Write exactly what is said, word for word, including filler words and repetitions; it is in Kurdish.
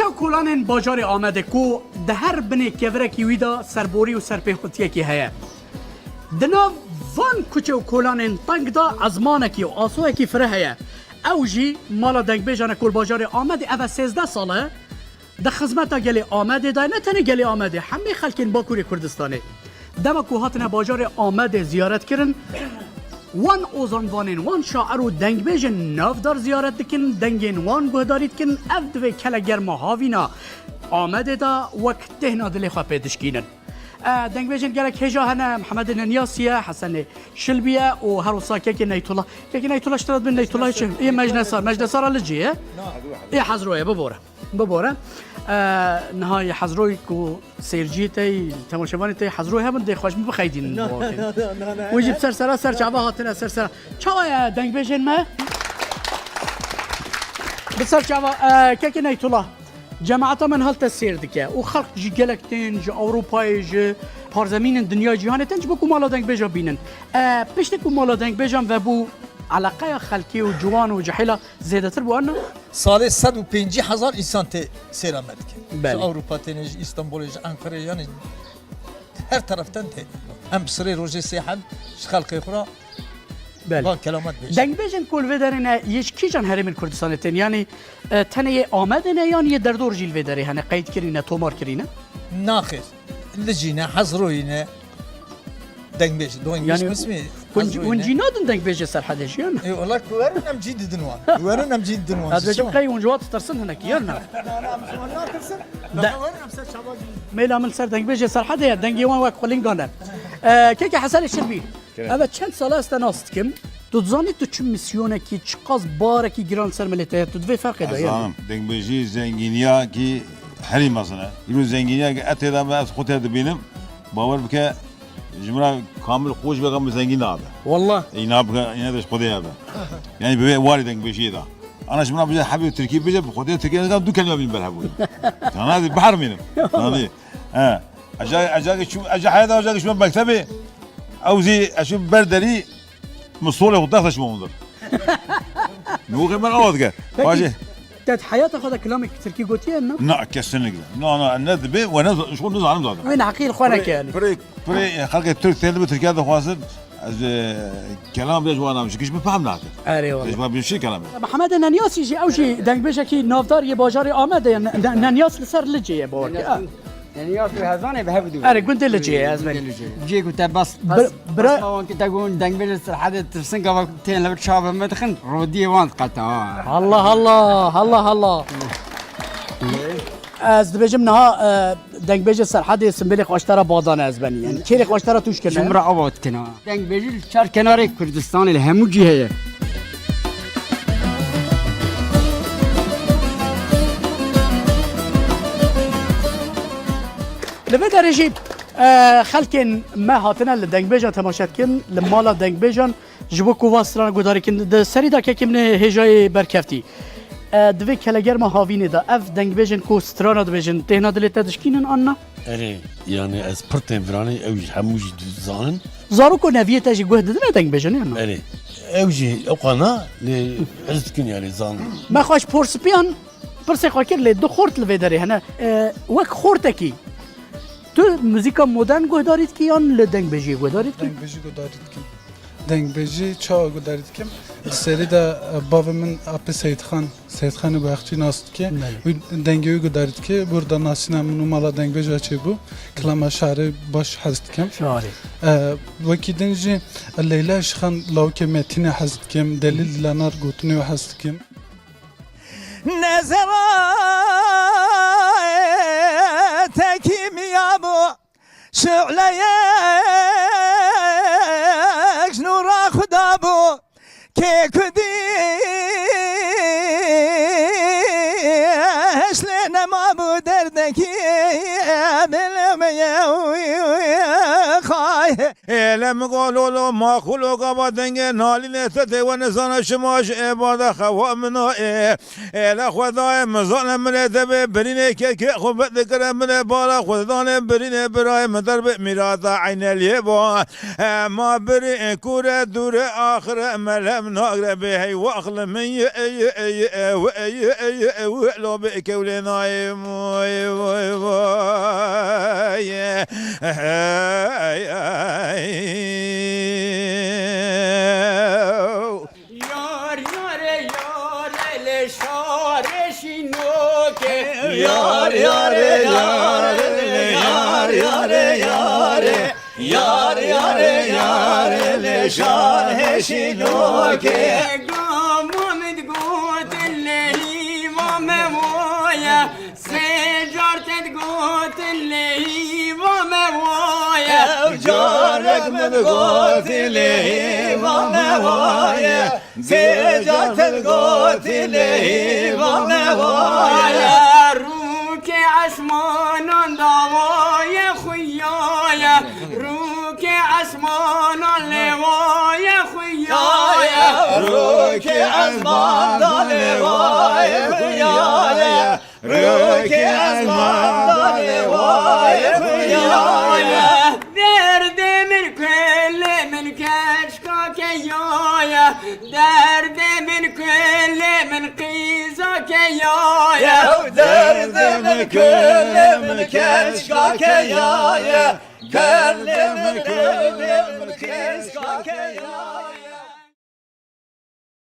Kuçe û kolanên bajarê Amedê ku di her binê kevirekî wî de serborî û serpêxutiyekî heye. Di nav van kuçe û kolanên teng de ezmanekî û asoyekî fireh heye. Ew jî mala dengbêjan e ku li bajarê Amedê ev e sêzdeh sal e di xizmeta gelê Amedê de, ne tenê gelê Amedê, hemî xelkên Bakurê Kurdistanê. Dema ku hatine bajarê Amedê ziyaret kirin, wan ozanvanên, wan şair û dengbêjên navdar ziyaret dikin, dengên wan guhdarî dikin, ev divê kele germa havîna Amedê de wek têhna dilê xwe pê dişkînin. E, dengbêjên gelek hêja hene, Mihemedê Nenyasî ye, Hesenê Şilbî ye û her wisa Kekê Neytullah. Kekê Neytullah ji te re dibin Neytullah çi? Ê mecnesar, mecnesara Licê ye. Ê Hezroyê, bibore. Bibore. E, niha yê Hezroyê ku seyirciyê te, temaşevanê te Hezroyê hebin, dê xweş min bixeydînin. Na, na, na, na, na. Wî jî bi ser sera, ser çava hatine ser sera. Çawa ye dengbêjên me? Bi ser çava, e, Kekê Neytullah. Cemaeta min hal te sêr dike û xelk ji gelek tên, ji Ewropayê, ji parzemînên dinya cîhanê tên ji bo ku mala dengbêja bînin. E, piştî ku mala dengbêjan vebû, eleqeya xelkê û ciwan û cihêla zêdetir bû, an na? Salê sed û pêncî hezar însan tê sêra me dike. Belê. Ji Ewropa têne, ji Îstanbulê, ji Enqerê, yanî her tereften tê. Em bi sirê rojê sê heb ji xelkê xwe re Belê. Van kelamet bêje. Dengbêjên ku li vê derê ne, yê ji kîjan herêmên Kurdistanê tên? Yanî, e, tenê yê Amedê ne yan yê derdor jî li vê derê hene, qeyd kirîne, tomar kirîne? Naxêr. Licî ne, Hezroyî ne. Dengbêj, dengbêj Yanî, qismî hûn, Hezroyî hûn ne. Cî nadin dengbêjê Serhedê jî, yan? E, wela ku werin em cî didin wan. Werin em cî didin wan. Ez Ji dibêjim çima? Qey hûn ji wan ditirsin hinekî, yan na? Na, na, em ji wan natirsin. De- Em werin em ser çava cî. Mêla min li ser dengbêjê Serhedê ye, dengê wan wek xulingan e. E, Kekê Hesenê Şilbî. Kerem. Eve çend sala ez te nas dikim. Tu dizanî tu çi misyonekî, çiqas barekî giran li ser milê te ye, tu di vê ferqê de Ez ye. Zanim, dengbêjî zengîniyakî herî mezin e. Îro zengîniyakî etê de me ez xwe tê dibînim. Bawer bike, ji min re kamil xwe ji vê min zengîn nabe. Wallah. Îna bike, îna de ji Xwedê hebe. Yanî bi vê warî dengbêjiyê de. Ana ji min re bije hebê tirkî bije, bi Xwedê tirkî ez du kelîme bînim ber hebûyî. Yanî ez bihermînim. Yanî, he. Eca, eca ki çû, eca heyata eca ki çûme mektebê, ew zî ez çûm ber derî, min solê xwe texte çûme hundir. Min xwe me awa dike. Peki, Bacê. Te di heyata xwe de kilamekî tirkî gotiye, na? Na, kesinlikle. Na, na, ne dibe, we ne, ji xwe nizanim zaten. Wê neheqî li xwe neke yanî. Pirê, pirê, pirê, xelkê Tirk tên dibe Tirkiye dixwazin, ez, e, kelam bê ji wan nam, ji giş min fehm nake. Erê wala. Ji wan bin şey kelam. Mihemed Nenyasî jî, ew jî dengbêjekî navdar yê bajarê Amedê ye. Ne-, ne-, Nenyas li ser Licê ye, bawer ke. Nenyas. Yanî ya tu hezanê bi hev dû. Erê, gundê Licê ye, ez Gundê Licê ye. Ciyê ku te bas, Bir-, bas, bira- bas wan ki te gon dengbêjê Serhedê tirsin gava tên li çavê me dixin, rodiyê wan diqete ha. Allah Allah, Allah Allah. Ez dibêjim niha, e, dengbêjê Serhedê simbêlê xweştara badane ez benî. Yanî kêrê xweştara tûş kirine. Ji min re ava dikin ha. Dengbêjî li çar kenarê Kurdistanê li hemû cî heye. Li vê derê jî, e, xelkên me hatine li dengbêjan temaşe dikin, li mala dengbêjan ji bo ku va strana guhdarî kin. Di serî de kekê min ê hêjayê berkeftî. E, di vê kelegerma havînê de ev dengbêjên ku strana dibêjin, têhna dilê te dişkînin an na? Erê, yanî ez pir tên viranê, ew jî hemû jî dizanin. Zarok û neviyê te jî guh didine dengbêjin, yan na? Erê, ew jî ewqana lê ez dikin, yanî zan. Me xweş porsipiyan pirsê xwe kir, lê du xort li vê derê hene. E, wek xortekî, tu muzîka modern guhdarî dikî yan li dengbêjiyê guhdarî dikî? Dengbêjî guhdarî dikim. Dengbêjî çawa guhdarî dikim? Di serî de, e, bavê min Apê Seyîdxan, Seyîdxanê Guhexçî nas dike. Belê. Wî dengê wî guhdarî dike. Burada nasîna min û mala dengbêja çêbû. Kilama şarê baş hez dikim. Şarê. E, wekî din jî Leyla Şixan lawikê Metînê hez dikim. Delîl Dilanar gotinê wî hez dikim. Nezera tekî miya bû, şuleyek ji nûra Xuda bû. Kê ku dî heşlê nema bû derdekî, dilê me ye xay. Ê le min go lolo ma xulo gava dengê nalînê te tê we nizane şima ji ê bade xewa min a ê. Ê le xwedayê min zane min ê te bê birînê kekê xwe vedikire min ê bala xwedanê birînê birayê min derbê mîrata eyneliyê ba. Ê ma birî kure dûre axire melem nagre bê hey waxli min ye ye ye ye we ye ye ye we lo bê kewlê nayê moy vay vay. Hey, hey. Yar yare yare le şare şinoke. Yar yare yare le yar yare yare. Yar yare yare le şare şinoke. Gamamid gotin le hîva me voye. Sê car te digotin lê hîva me waye. Ev carek min digotin lê hîva me waye. Sê car te digotin lê hîva me waye. Rûkê esmanan dawaye xuyaye. Rûkê esmanan lê waye xuyaye. Rûkê esmanan lê waye xuyaye. Rûkê ezman dalê wayê xuyaye. Derdê min kulê min keçka keyaye. Derdê min kulê min qîza keyaye. Derdê min kulê min keçka keyaye. Derdê min kulê min qîza keyaye.